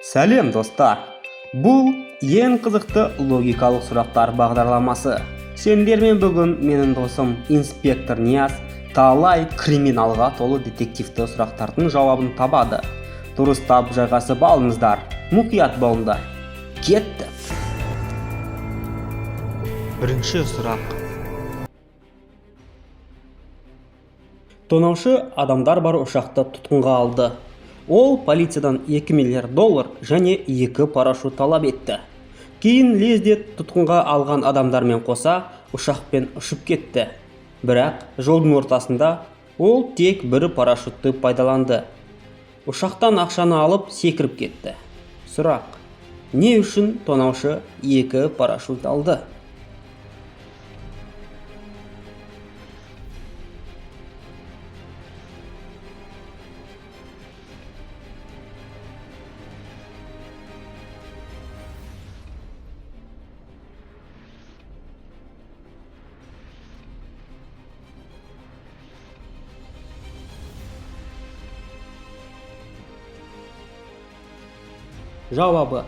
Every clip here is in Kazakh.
Сәлем, достар! Бұл ең қызықты логикалық сұрақтар бағдарламасы. Сендермен бүгін менің досым инспектор Нияз талай криминалға толы детективті сұрақтардың жауабын табады. Дұрыстап жайғасып алыңыздар, мұқият болыңдар. Кеттік! Бірінші сұрақ. Тонаушы адамдар бар ұшақты тұтқынға алды. Ол полициядан 2 миллиард доллар және 2 парашют талап етті. Кейін лезде тұтқынға алған адамдармен қоса ұшақпен ұшып кетті. Бірақ жолдың ортасында ол тек бір парашютті пайдаланды. Ұшақтан ақшаны алып секіріп кетті. Сұрақ: не үшін тонаушы 2 парашют алды? Жауабы: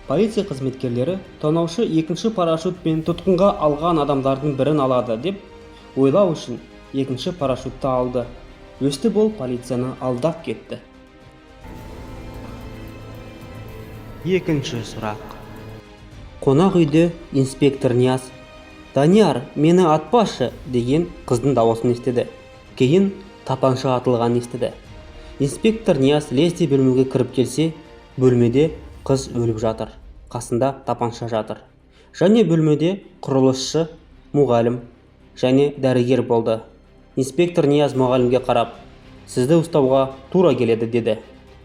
полиция қызметкерлері тонаушы екінші парашютпен тұтқынға алған адамдардың бірін алады деп ойлау үшін екінші парашютті алды. Өстіп ол полицияны алдап кетті. Екінші сұрақ. Қонақ үйде инспектор Нияз «Данияр, мені атпашы» деген қыздың дауысын естіді. Кейін тапанша атылғанын естіді. Инспектор Нияз лезде бөлмеге кіріп келсе, бөлмеде қыз өліп жатыр, қасында тапанша жатыр. Және бөлмеде құрылысшы, мұғалім және дәрігер болды. Инспектор Нияз мұғалімге қарап: «Сізді ұстауға тура келеді», – деді.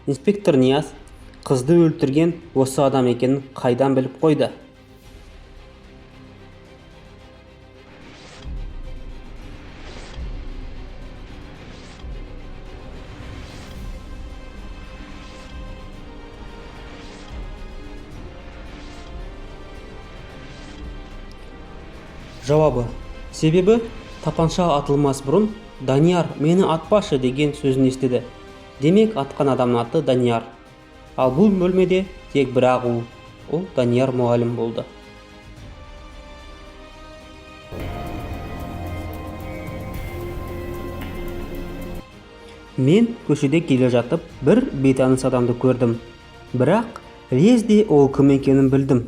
Инспектор Нияз қызды өлтірген осы адам екенін қайдан біліп қойды? Жауабы: себебі тапанша атылмас бұрын «Данияр, мені атпашы» деген сөзін естіді. Демек, атқан адамның аты Данияр. Ал бұл бөлмеде тек бір-ақ ол, ол Данияр мұғалім болды. Мен көшеде келе жатып бір бейтаныс адамды көрдім. Бірақ лезде ол кім екенін білдім.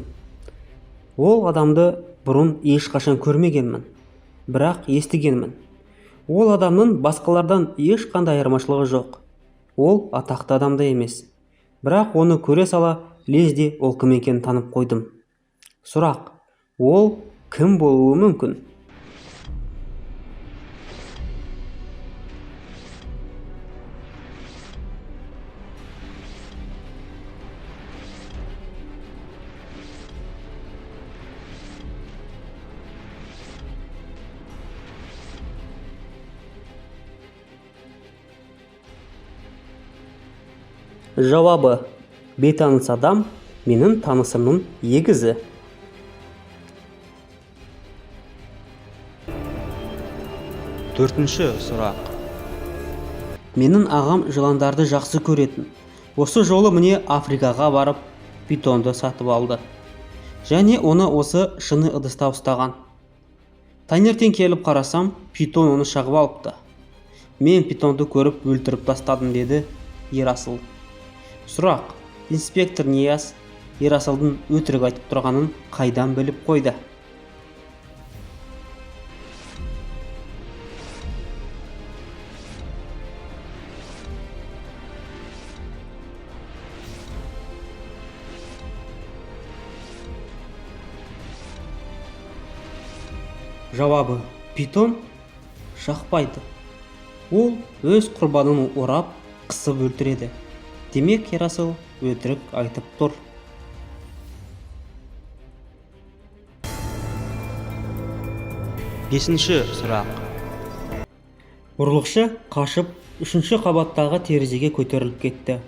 Ол адамды бұрын ешқашан көрмегенмін, бірақ естігенмін. Ол адамның басқалардан ешқандай айырмашылығы жоқ. Ол атақты адам да емес. Бірақ оны көре сала лезде ол кім екенін танып қойдым. Сұрақ: ол кім болуы мүмкін? Жауабы: бейтаныс адам менің танысымның егізі. Төртінші сұрақ. Менің ағам жыландарды жақсы көретін. Осы жолы міне Африкаға барып питонды сатып алды. Және оны осы шыны ыдыста ұстаған. Таңертең келіп қарасам, питон оны шағып алыпты. Мен питонды көріп өлтіріп тастадым, деді Ерасыл. Сұрақ: инспектор Нияз Ерасылдың өтірік айтып тұрғанын қайдан біліп қойды? Жауабы: питон шақпайды. Ол өз құрбанын орап, қысып өлтіреді. Демек, Ерасыл өтірік айтып тұр. Бесінші сұрақ. Ұрлықшы қашып, үшінші қабаттағы терезеге көтеріліп кетті.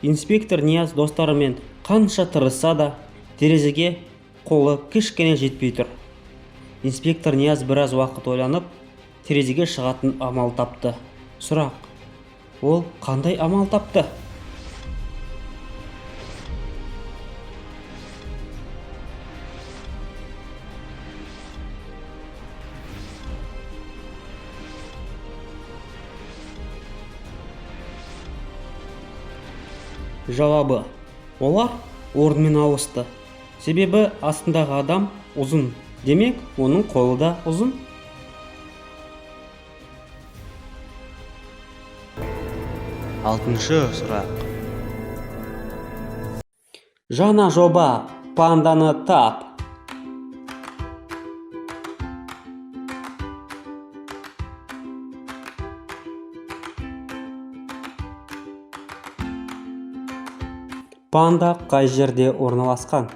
Инспектор Нияз достарымен қанша тырысса да, терезеге қолы кішкене жетпей тұр. Инспектор Нияз біраз уақыт ойланып, терезеге шығатын амал тапты. Сұрақ: ол қандай амал тапты? Жауабы: олар орнымен ауысты. Себебі астындағы адам ұзын, демек, оның қолы да ұзын. Алтыншы сұрақ. Жаңа жоба: «Панданы тап». Панда қай жерде орналасқан?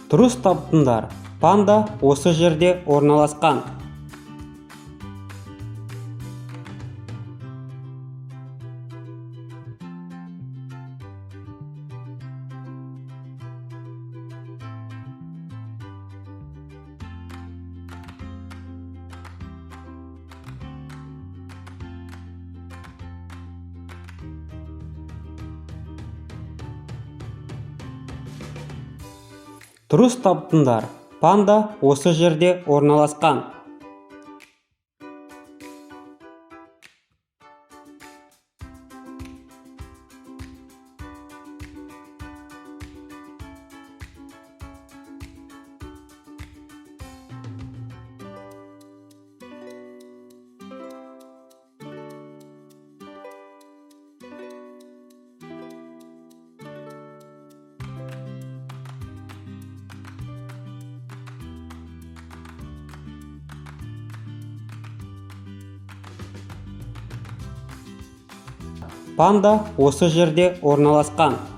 Дұрыс таптыңдар. Панда осы жерде орналасқан. Дұрыс таптыңдар. Панда осы жерде орналасқан. Панда осы жерде орналасқан.